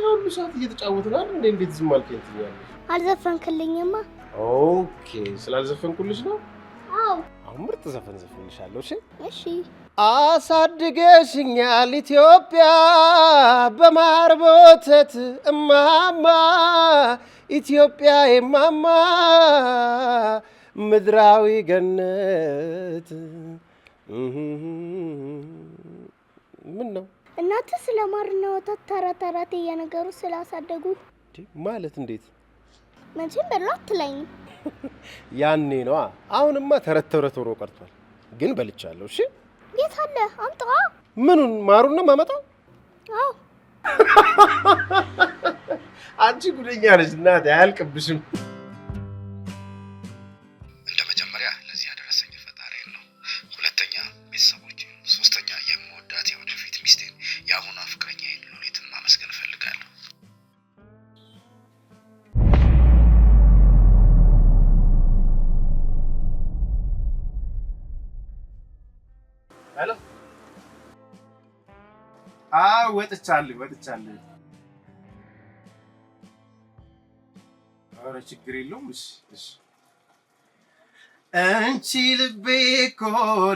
ሁሉ ሰዓት እየተጫወትን አይደል እንዴ? እንዴት ዝም አልከኝ ትኛለሽ? አልዘፈንክልኝማ። Okay፣ ስላልዘፈንኩልሽ ነው? አዎ። አሁን ምርጥ ዘፈን ዘፍንልሻለሁ። እሺ? እሺ። አሳድገሽኛል ኢትዮጵያ በማር በወተት እማማ፣ ኢትዮጵያ የማማ ምድራዊ ገነት። ምን ነው? እናትህ ስለ ማርና ወተት ተረት ተረት እየነገሩ ስላሳደጉ። ማለት እንዴት? መቼም በላ አትለኝም። ያኔ ነዋ። አሁንማ ተረት ተረት ሆኖ ቀርቷል። ግን በልቻለሁ። እሺ። የት አለ? አምጣ። ምኑን? ማሩን ነው የማመጣው? አዎ። አንቺ ጉደኛ ነሽ እናቴ፣ አያልቅብሽም። እንደ መጀመሪያ ለዚህ ያደረሰኝ ፈጣሪን ነው። ሁለተኛ ቤተሰቦቼን፣ ሶስተኛ የምወዳት የወደፊት ሚስቴን የአሁኗ ፍቅረኛዬን ሉሊትን ማመስገን እፈልጋለሁ። Hello። አዎ፣ ወጥቻለሁ ወጥቻለሁ። ኧረ ችግር የለውም። እሺ እሺ። አንቺ ልቤ እኮ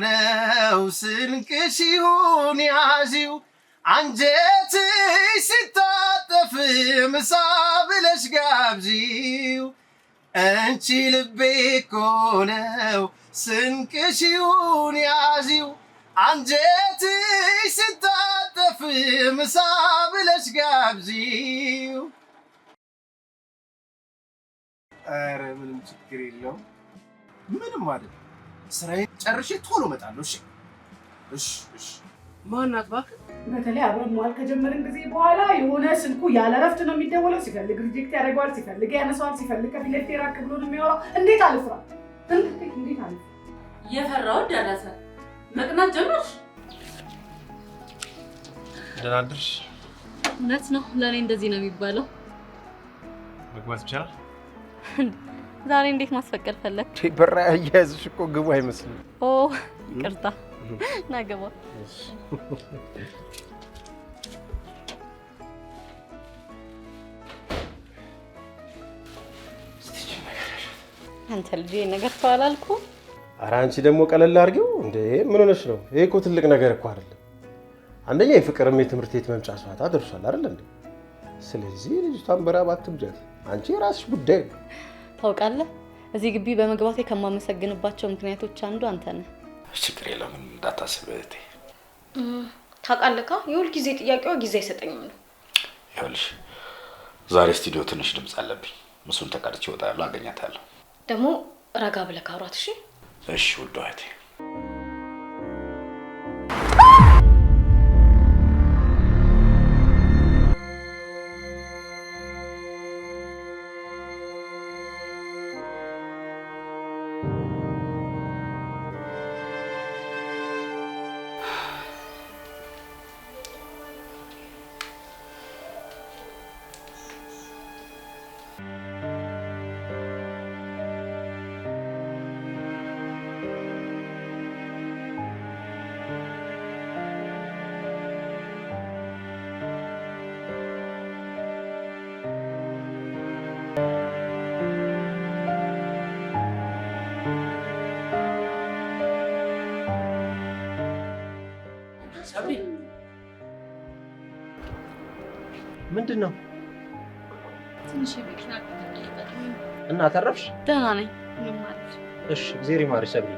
ነው ስንቅሽ ይሁን ያዢው፣ አንጀትሽ ሲታጠፍ ምሳ ብለሽ ጋብዢው። አንቺ ልቤ እኮ ነው ስንቅሽ ይሁን ያዢው፣ አንጀትሽ ሲታጠፍ ምሳ ብለሽ ጋብዢው። ኧረ ምንም ችግር የለውም። ምንም አይደለም። ስራዬን ጨርሼ ቶሎ እመጣለሁ። እሺ እሺ እሺ። ማናት እባክህ? በተለይ አብረን መዋል ከጀመርን ጊዜ በኋላ የሆነ ስልኩ ያለ እረፍት ነው የሚደወለው። ሲፈልግ reject ያደርገዋል፣ ሲፈልግ ያነሳዋል፣ ሲፈልግ ከፊት ለፊት ራቅ ብሎ ነው የሚያወራው። እንዴት አልፍራ? እንዴት አልፍራ? የፈራው ደረሰ። መቅናት ጀመርሽ? ደህና አደርሽ? እውነት ነው። ለእኔ እንደዚህ ነው የሚባለው። መግባት ይቻላል? ዛሬ እንዴት ማስፈቀድ ፈለግ? በራ አያያዝሽ እኮ ግቡ አይመስልም። ኦ ይቅርታ፣ ና ግባ። አንተ ልጅ ይሄን ነገር ተው አላልኩም? ኧረ አንቺ ደግሞ ቀለል አድርጊው እንዴ! ምን ሆነሽ ነው? ይሄ እኮ ትልቅ ነገር እኮ አይደለም። አንደኛ የፍቅርም የትምህርት ቤት መምጫ ሰዓት ደርሷል አይደል እንዴ? ስለዚህ ልጅቷን በራብ አትብጃት። አንቺ የራስሽ ጉዳይ ነው። ታውቃለህ፣ እዚህ ግቢ በመግባቴ ከማመሰግንባቸው ምክንያቶች አንዱ አንተ ነህ። ችግር የለውም እንዳታስብ እህቴ። ታውቃለህ፣ የሁል ጊዜ ጥያቄዋ ጊዜ አይሰጠኝም ነው። ይኸውልሽ ዛሬ ስቱዲዮ ትንሽ ድምፅ አለብኝ። እሱን ተቀድቼ እወጣለሁ፣ አገኛታለሁ። ደግሞ ረጋ ብለህ ካውራት። እሺ? እሺ ውዷ እህቴ። ሰብሪ። ምንድን ነው? ትንሽ የመኪና እና ተረፍሽ? ደህና ነኝ። ምንም አይደል። እሺ፣ እግዜር ይማርሽ ሰብሪ።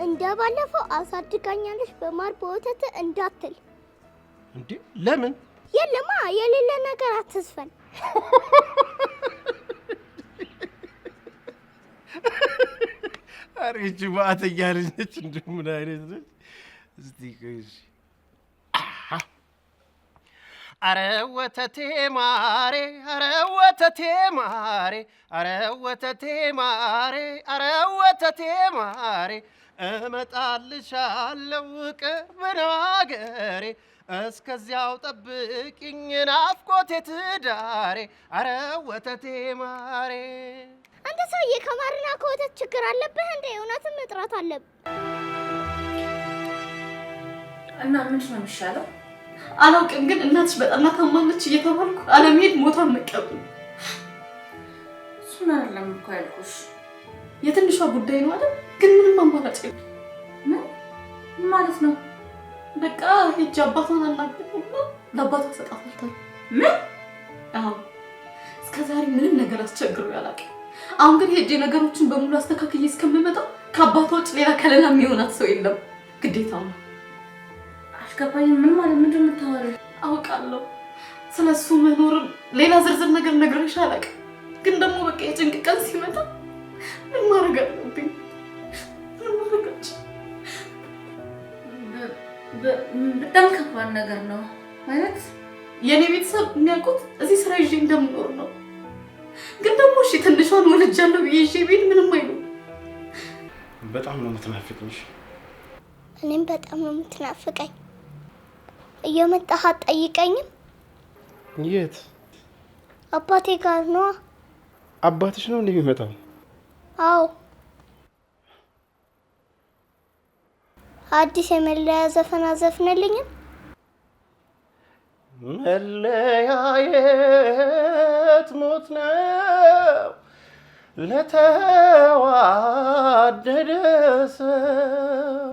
እንደ ባለፈው አሳድጋኛለች በማር በወተት እንዳትል። እንዴ ለምን? የለማ የሌለ ነገር አትስፈን። ኧረ ይህቺ ማዕተኛ ልጅ ነች። እንደው ምን አይነት ነች? እስቲ ቆይ እሺ። ኧረ ወተቴ ማሬ፣ ኧረ ወተቴ ወተቴ ማሬ፣ አረ ወተቴ ማሬ፣ አረ ወተቴ ማሬ፣ እመጣልሻለሁ ቅርብ ነው አገሬ፣ እስከዚያው ጠብቂኝ ናፍቆቴ ትዳሬ፣ አረ ወተቴ ማሬ። አንተ ሰውዬ ከማርና ከወተት ችግር አለብህ እንዴ? እውነትም እጥረት አለብህ። እና ምንድን ነው የሚሻለው? አላውቅም፣ ግን እናትሽ በጠና ታማለች እየተባልኩ አለመሄድ ሞቷን መቀበል። እሱን አይደለም እኮ ያልኩሽ። የትንሿ ጉዳይ ነው አይደል? ግን ምንም አማራጭ የለም። ምን ማለት ነው? በቃ ሄጄ አባቷን አናግሬና ለአባቷ እሰጣታለሁ። ምን? አዎ፣ እስከዛሬ ምንም ነገር አስቸግሮ አላውቅም። አሁን ግን ሄጄ ነገሮችን በሙሉ አስተካክዬ እስከምመጣ ከአባቷ ውጭ ሌላ ከለላ የሚሆናት ሰው የለም። ግዴታው ነው። አልገባኝም። ምን ማለት ምንድን ነው የምታወሪው? አውቃለሁ ስለሱ መኖርም ሌላ ዝርዝር ነገር ነግሬሽ አላውቅም። ግን ደግሞ በቃ የጭንቅ ቀን ሲመጣ ምን ማድረግ አለብኝ? ምን ማድረግ አልችልም። በጣም ከባድ ነገር ነው ማለት የእኔ ቤተሰብ የሚያውቁት እዚህ ስራ ይዤ እንደምኖር ነው። ግን ደግሞ እሺ ትንሿን ወልጃለሁ ብዬ ይዤ ብሄድ ምንም አይሉም። በጣም ነው የምትናፍቅኝ። እኔም በጣም ነው የምትናፍቀኝ። እየመጣህ አትጠይቀኝም? የት? አባቴ ጋር ነዋ። አባትሽ ነው እንዴ የሚመጣው? አዎ። አዲስ የመለያ ዘፈን አዘፍንልኝም? መለያየት ሞት ነው ለተዋደደ ሰው፣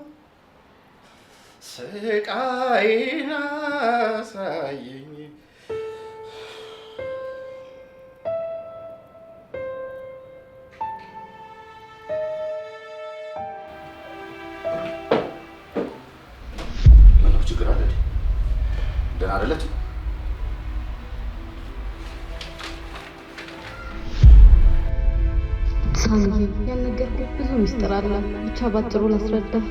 ስቃይን አሳየኝ። ምነው ችግር አለ? ደህና አይደለችም? ሳምዬ ያልነገርኩህ ብዙ ሚስጥር አለ። ብቻ ባጭሩ ላስረዳህ።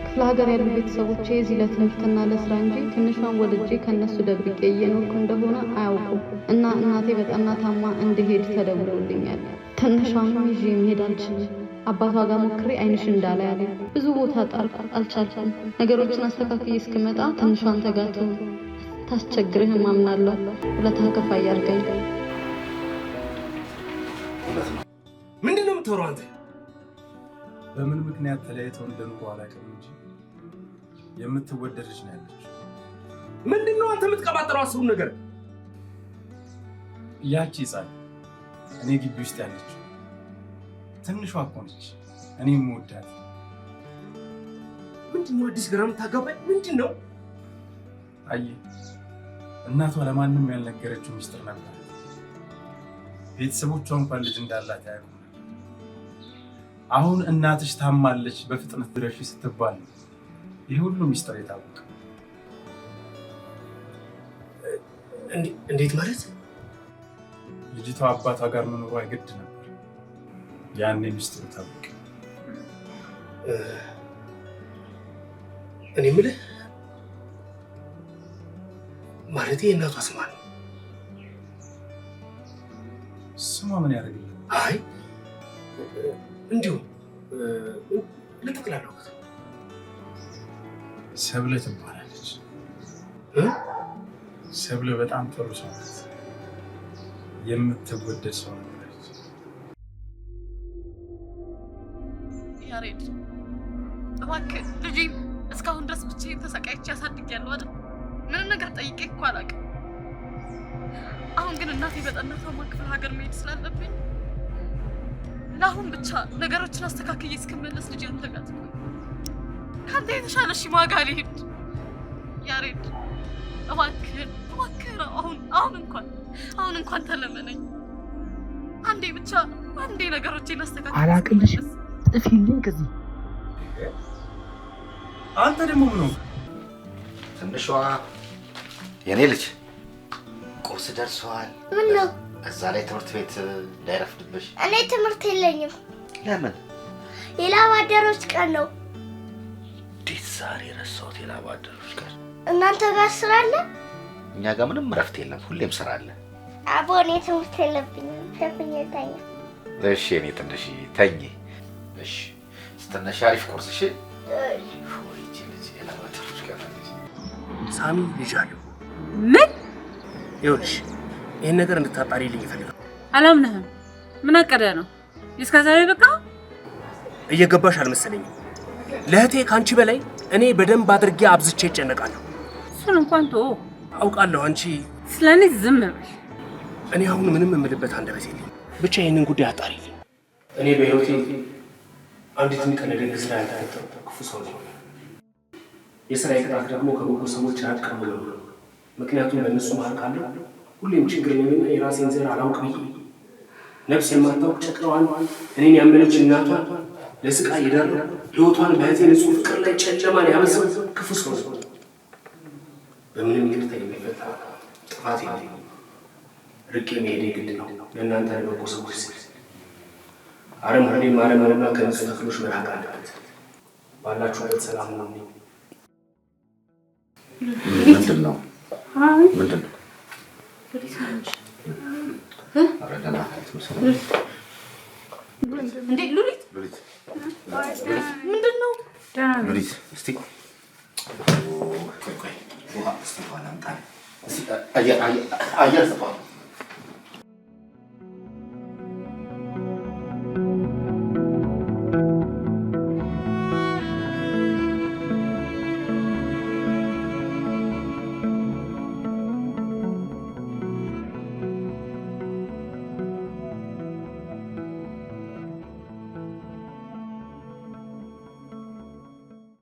ክፍለ ሀገር ያሉ ቤተሰቦቼ እዚህ ለትምህርትና ለስራ እንጂ ትንሿን ወልጄ ከነሱ ደብቄ እየኖርኩ እንደሆነ አያውቁም። እና እናቴ በጠና ታማ እንድሄድ ተደውሎልኛል። ትንሿንም ይዤ መሄድ አልችልም። አባቷ ጋር ሞክሬ አይንሽ እንዳለ ያለኝ። ብዙ ቦታ ጣርኩ፣ አልቻልኩም። ነገሮችን አስተካክዬ እስክመጣ ትንሿን ተጋቶ ታስቸግርህም አምናለሁ። ውለታ ከፋይ ያድርገኝ። ምንድን ነው የምታወራው አንተ? በምን ምክንያት ተለያይተው እንደኖሩ አላውቅም እንጂ የምትወደድ ልጅ ነው ያለችው። ምንድን ነው አንተ የምትቀባጠረው አስሩን ነገር? ያቺ ሕፃን እኔ ግቢ ውስጥ ያለችው ትንሿ እኮ ነች። እኔ የምወዳት። ምንድን ነው አዲስ ግራ የምታጋባኝ? ምንድን ነው? አየህ፣ እናቷ ለማንም ያልነገረችው ሚስጥር ነበር። ቤተሰቦቿ እንኳን ልጅ እንዳላት አያውቁም ነበር። አሁን እናትሽ ታማለች በፍጥነት ድረሺ ስትባል ነው ይህ ሁሉ ሚስጥር የታወቀ። እንዴት ማለት? ልጅቷ አባቷ ጋር መኖሯ ግድ ነበር። ያኔ ሚስጥሩ ታወቀ። እኔ የምልህ ማለቴ የእናቷ ስማ ነው? ስሟ ምን ያደርግልህ? አይ እንዲሁ ልጠቅላለሁ። ሰብለ ትባላለች። ሰብለ በጣም ጥሩ ሰው ናት። የምትወደድ ሰው ነበረች። ያሬድ እባክህ ልጄን እስካሁን ድረስ ብቻዬን ተሰቃይቼ አሳድጌያለሁ አይደል? ምንም ነገር ጠይቄ እኮ አላውቅም። አሁን ግን እናቴ በጠና ታማ ክፍለ ሀገር መሄድ ስላለብኝ ለአሁን ብቻ ነገሮችን አስተካክዬ እስክመለስ ልጄ አንተ ጋር ትቆይ። ከአንተ የተሻለ እሺ ማን ጋር ልሂድ? ያሬድ እባክህን እባክህን አሁን እንኳን ተለመነኝ። አንዴ ብቻ አንዴ ነገሮችን አስተካክዬ አላቅልሽም። ጥፊልኝ ከዚህ። አንተ ደግሞ ምን ሆንክ? ትንሿ የኔ ልጅ ቁርስ ደርሷል። ምን ነው? እዛ ላይ ትምህርት ቤት እንዳይረፍድብሽ። እኔ ትምህርት የለኝም። ለምን? የላብ አደሮች ቀን ነው። እንዴት ዛሬ ረሳሁት የላብ አደሮች ቀን። እናንተ ጋር ስራ አለ? እኛ ጋር ምንም እረፍት የለም፣ ሁሌም ስራ አለ። አቦ እኔ ትምህርት የለብኝም። ሸፍኜ ልተኛ። እሺ የኔ ትንሽ ተኝ። እሺ ስትነሺ አሪፍ ቁርስ። እሺ ሳሚ ልጅ አለው። ምን? ይኸውልሽ ይህን ነገር እንድታጣሪልኝ ይፈልጋል። አላምንህም። ምን አቀደ ነው እስከ ዛሬ? በቃ እየገባሽ አልመሰለኝም። ለእህቴ ከአንቺ በላይ እኔ በደንብ አድርጌ አብዝቼ እጨነቃለሁ። እሱን እንኳን ተወው። አውቃለሁ አንቺ ስለ እኔ ዝም በል። እኔ አሁን ምንም የምልበት አንደበት የለኝም። ብቻ ይህንን ጉዳይ አጣሪልኝ። እኔ በህይወቴ አንዲትም ቀን ደግ ስራ ያልተፈጠርኩ ክፉ ሰው ነኝ። የስራ ቅጣት ደግሞ ከበጎ ሰዎች ራቅ ብሎ ነው። ምክንያቱም በእነሱ መሀል ካለው ሁሌም ችግር ነኝና የራሴን ዘር አላውቅ ብዬ ነፍስ የማታውቅ ጨቅላዋን እኔን ያመነች እናቷን ለስቃይ የዳረኩ ህይወቷን በእህቴ ንጹህ ፍቅር ላይ ጨለማን ያበዛው ክፉ ሰው ነኝ። በምንም ይቅርታ የሚፈታ ጥፋት የለኝም። ርቄ መሄዴ ግድ ነው ለእናንተ ለበጎ ሰዎች ስል። አረም ሁሌም አረም ነውና ከንጹህ ተክሎች መራቅ አለበት። ባላችሁበት ሰላም ሁኑ። ምንድን ነው ምንድን ነው? ኧረ ደህና አትመስልም። እንዴ ሉሊት፣ ሉሊት ምንድን ነው? ሉሊት፣ እስቲ ቆይ ቆይ፣ ውሃ እስቲ ውሃ ላምጣ። እስቲ አየር አየር ስጧት።